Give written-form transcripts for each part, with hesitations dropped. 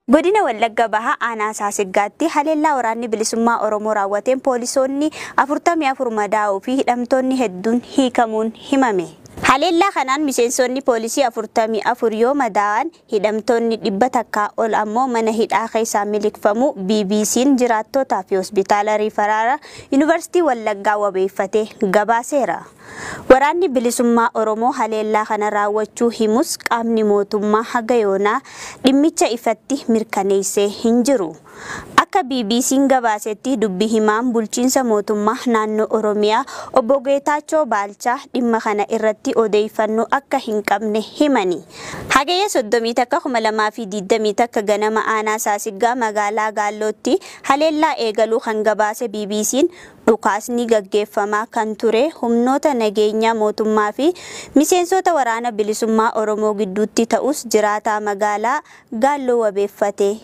Godina Wallagga Bahaa aanaa Saasiggaatti haleellaa waraanni bilisummaa Oromoo raawwateen poolisoonni 44 madaa'uu fi hidhamtoonni hedduun hiikamuun himame. Haleellaa kanaan miseensonni poolisii 44 yoo madaa'an, hidhamtoonni 100 ol ammoo mana hidhaa keessaa miliqfamuu BBC'n jiraattootaa fi hospitaala Riifaraara Yuunivarsiitii Wallaggaa wabeeffatee gabaaseera. Waraanni bilisummaa Oromoo haleellaa kana raawwachuu himus, qaamni mootummaa haga yoonaa dhimmicha ifatti mirkaneessee hin jiru. Akka BBC'n gabaasetti, dubbi himaan bulchiinsa mootummaa naannoo Oromiyaa obbo Geetaachoo Baalchaa dhimma kana irratti odeeffannoo akka hin qabne himani. Hagayya 31, 2021 ganama aanaa Saasiggaa magaalaa Gaallootti haleellaa eegaluu kan gabaase BBC'n, dhukaasni gaggeeffamaa kan ture humnoota nageenyaa mootummaa fi miseensota waraana bilisummaa Oromoo gidduutti ta'us jiraataa magaalaa Gaalloo wabeeffatee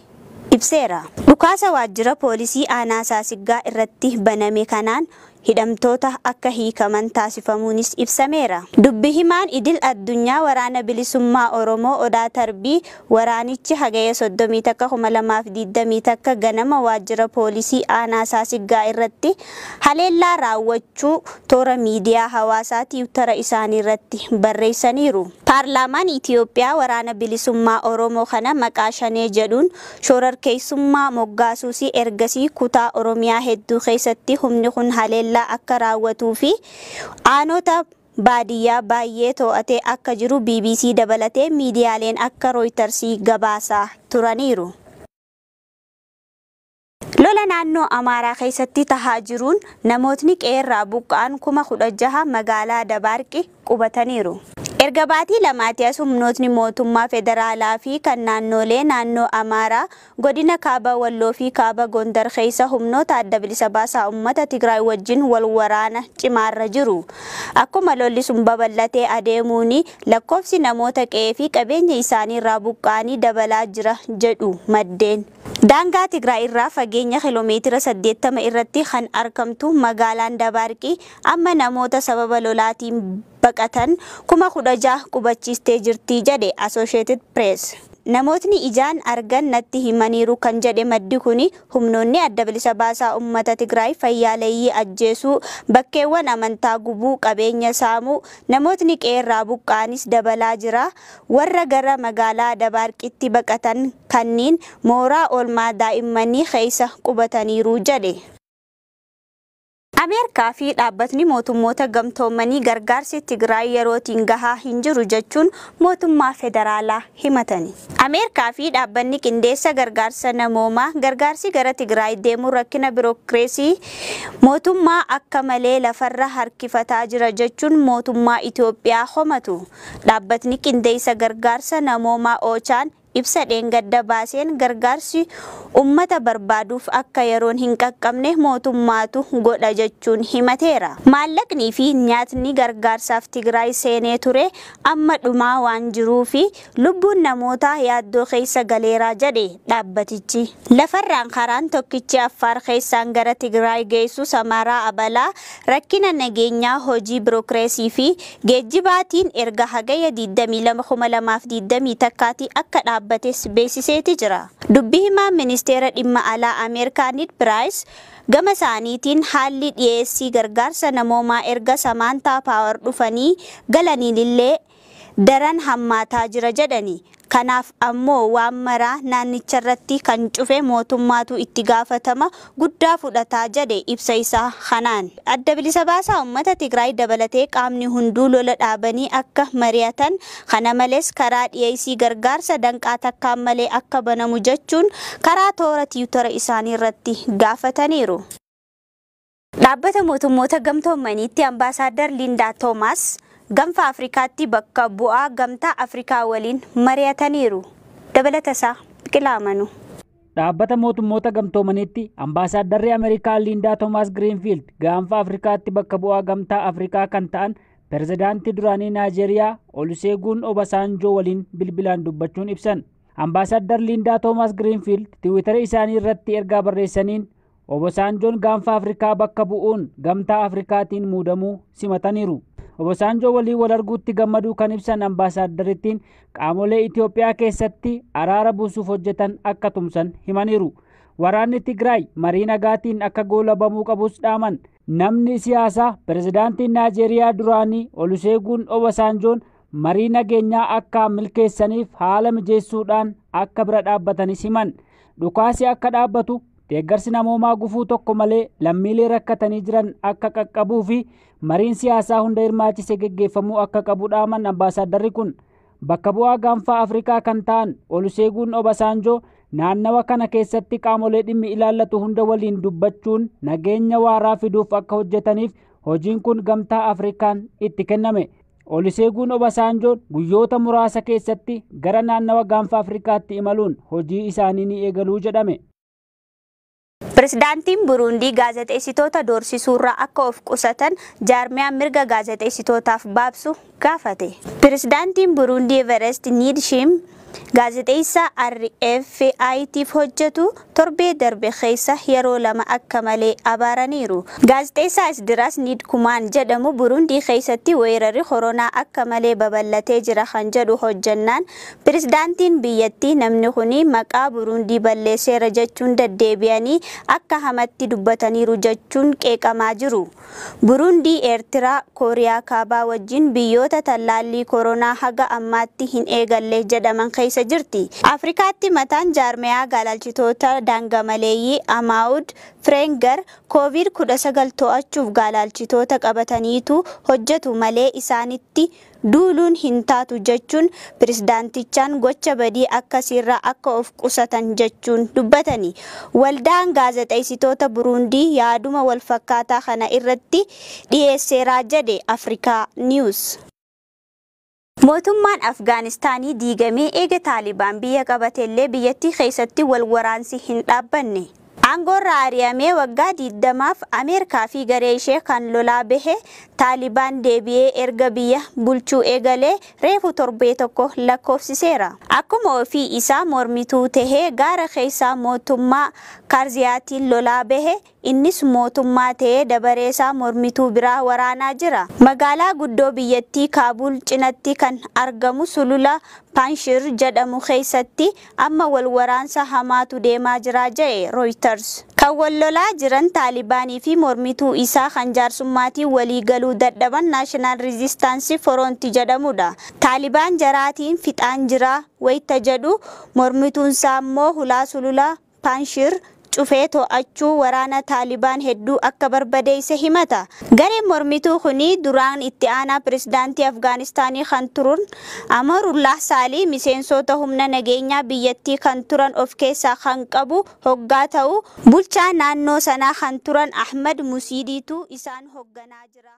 ibseera. Dhukaasa waajjira poolisii aanaa Saasiggaa irratti baname kanaan hidhamtoota akka hiikaman taasifamuunis ibsameera. Dubbi himaan idil addunyaa waraana bilisummaa Oromoo Odaa Tarbii, waraanichi Hagaya 31, 2021 ganama waajjira poolisii aanaa Saasiggaa irratti haleellaa raawwachuu toora miidiyaa hawaasaa Tiwutara isaanii irratti barreessaniiru. Paarlaamaan Itiyoophiyaa waraana bilisummaa Oromoo kana maqaa Shanee jedhuun shororkeessummaa moggaasuus, ergasii kutaa Oromiyaa hedduu keessatti humni kun haleellaa akka raawwatuu fi aanota baadiyyaa baay'ee to'atee akka jiru BBC dabalatee miidiyaaleen akka Rooyitarsii gabaasaa turaniiru. Lola naannoo Amaaraa keessatti tahaa jiruun namootni qe'eerraa buqqa'an 16,000 magaalaa Dabaarqi qubataniiru. Erga baatii 2 as humnootni mootummaa federaalaa fi kan naannolee naannoo Amaaraa godina Kaaba Walloo fi Kaaba Gondar keessa humnoota adda bilisa baasaa uummata Tigraay wajjin wal waraana cimaarra jiru. Akkuma lolli sun babal'atee adeemuun lakkoofsi namoota qe'ee fi qabeenya isaanii irraa buqqa'anii dabalaa jira jedhu maddeen. Daangaa Tigraay irraa fageenya kiloomeetira 80 irratti kan argamtu magaalaan Dabaarqi amma namoota sababa lolaatiin baqatan 16,000 qubachiistee jirti jedhe Associated Press. Namootni ijaan argan natti himaniiru kan jedhe maddi kuni, humnoonni adda bilisa baasaa uummata Tigraay fayyaaleeyyii ajjeesuu, bakkeewwan amantaa gubuu, qabeenya saamuu, namootni qe'eerraa buqqa'anis dabalaa jira. Warra gara magaalaa Dabaarqitti baqatan kanniin mooraa oolmaa daa'immanii keessa qubataniiru jedhe. Ameerikaa fi dhaabbatni mootummoota gamtoomanii gargaarsi Tigraay yerootiin gahaa hin jiru jechuun mootummaa federaalaa himatani. Ameerikaa fi dhaabbanni qindeessa gargaarsa namoomaa gargaarsi gara Tigraay deemuu rakkina biirookireesii mootummaa akka malee lafarra harkifataa jira jechuun mootummaa Itoophiyaa komatu. Dhaabbatni qindeessa gargaarsa namoomaa Oochaan ibsa dheengadda baaseen, gargaarsi ummata barbaaduuf akka yeroon hin qaqqabne mootummaatu godha jechuun himateera. Maallaqnii fi nyaatni gargaarsaaf Tigraay seenee ture amma dhumaa waan jiruu fi lubbuun namootaa yaaddoo keessa galeeraa jedhe dhaabbatichi. Lafarraan karaan tokkichi Affaar keessaan gara Tigraay geessu Samaraa Abalaa rakkina nageenyaa, hojii biirookireesii fi geejjibaatiin erga Hagaya 22, 2021 akka dhaabbates beeksiseeti jira. Dubbi himaan ministeera dhimma alaa Ameerikaa Ned Piraayis gama isaaniitiin, haalli dhiyeessii gargaarsa namoomaa erga Samaantaa Paawar dhufanii galaniinillee daran hammaataa jira jedhani. Kanaaf ammoo waan maraa naannicharratti kan cufe mootummaatu itti gaafatama guddaa fudhataa jedhe ibsa isaa kanaan. Adda bilisa baasaa uummata Tigraay dabalatee qaamni hunduu lola dhaabanii akka mari'atan, kana malees karaa dhiyeessii gargaarsa danqaa takkaan malee akka banamu jechuun karaa toora Tiwutara isaanii irratti gaafataniiru. Dhaabbata mootummoota gamtoomaniitti ambaasaaddar Liindaa Toomaas Gaanfa Afrikaatti bakka bu'aa Gamtaa Afrikaa waliin mari'ataniiru. Dabalata isaa Biqilaa Amanuu. Dhaabbata mootummoota gamtoomaniitti ambaasaadarri Ameerikaa Liindaa Toomaas Giriinfiild Gaanfa Afrikaatti bakka bu'aa Gamtaa Afrikaa kan ta'an pirezidaantii duraanii Naajeeriyaa Oluseeguun Obasaanjoo waliin bilbilaan dubbachuun ibsan. Ambaasaaddar Liindaa Toomaas Giriinfiild Tiwiitara isaanii irratti ergaa barreessaniin Obasaanjoon Gaanfa Afrikaa bakka bu'uun Gamtaa Afrikaatiin muudamuu simataniiru. Obasanjoo waliin wal arguutti gammaduu kan ibsan ambaasaaddariittiin qaamolee Itoophiyaa keessatti araara buusuuf hojjetan akka tumsan himaniiru. Waraanni Tigraay marii nagaatiin akka goolabamuu qabus dhaaman. Namni siyaasaa pirezidaantiin Naajeeriyaa duraanii Oluseeguun Obasanjoon marii nageenyaa akka milkeessaniif haala mijeessuudhaan akka bira dhaabbatanis himan. Dhukaasi akka dhaabbatu, deeggarsi namoomaa gufuu tokko malee lammiilee rakkatanii jiran akka qaqqabuu fi mariin siyaasaa hunda hirmaachise geggeeffamuu akka qabu dhaaman ambaasaadarri kun. Bakka bu'aa gaanfaa Afrikaa kan ta'an Oluseeguun Obasanjoo naannawa kana keessatti qaamolee dhimmi ilaallatu hunda waliin dubbachuun nageenya waaraa fiduuf akka hojjetaniif hojiin kun gamtaa Afrikaan itti kenname. Oluseeguun Obasanjoon guyyoota muraasa keessatti gara naannawa gaanfa Afrikaatti imaluun hojii isaanii ni eegaluu jedhame. Pirezidaantiin Buruundii gaazexeessitoota doorsisuurraa akka of qusatan jaarmiyaan mirga gaazexeessitootaaf baabsu gaafate. Pirezidaantiin Buruundii Everest Niidshim gaazexeessaa RFI'tiif hojjetu torbee darbe keessa yeroo lama akka malee abaaraniiru. Gaazexeessaa Isdiraas Niidkumaan jedhamu Buruundii keessatti weerarri koronaa akka malee babal'atee jira kan jedhu hojjannaan pirezidaantiin biyyattii namni kuni maqaa Buruundii balleesseera jechuun deddeebi'anii akka hamatti dubbataniiru jechuun qeeqamaa jiru. Buruundii, Eertiraa, Kooriyaa Kaabaa wajjin biyyoota tallaallii koronaa haga ammaatti hin eegalle jedhaman keessa jirti. Afrikaatti mataan jaarmiyaa gaalalchitoota daangamaleeyyii Amaawud Firengar COVID-19 to'achuuf gaalalchitoota qabataniitu hojjetu malee isaanitti duuluun hin taatu jechuun pirezidaantichaan gocha badii akkasiirraa akka of qusatan jechuun dubbatani. Waldaan gaazexeessitoota Buruundii yaaduma walfakkaataa kana irratti dhiyeesseeraa jedhe Afrikaa News. Mootummaan Afgaanistaanii diigamee eega Taalibaan biyya qabatellee biyyattii keessatti wal waraansi hin dhaabbanne. Aangoorraa ari'amee waggaa 20f Ameerikaa fi garee ishee kan lolaa bahe Taalibaan deebi'ee erga biyya bulchuu eegalee reefu torbee tokko lakkoofsiseera. Akkuma ofii isaa mormituu tahee gaara keessaa mootummaa Karziyaatiin lolaa bahe, innis mootummaa ta'ee dabaree isaa mormituu biraa waraanaa jira. Magaalaa guddoo biyyattii Kaabul cinatti kan argamu sulula Panshir jedhamu keessatti amma wal waraansa hamaatu deemaa jira jedhe Reuters. Kan wal lolaa jiran Taalibaanii fi mormituu isaa kan jaarsummaatiin walii galuu dadhaban National Resistance Front jedhamudha. Taalibaan jaraatiin fixaan jira wayita jedhu, mormituun isaa immoo hulaa sulula Panshir cufee to'achuu waraana Taalibaan hedduu akka barbadeesse himata. Gareen mormituu kuni duraan itti aanaa pirezidaantii Afgaanistaanii kan turan Amarullah Saalii miseensota humna nageenyaa biyyattii kan turan of keessaa kan qabu hoggaa ta'u, bulchaa naannoo sanaa kan turan Ahmad Musiidiitu isaan hogganaa jira.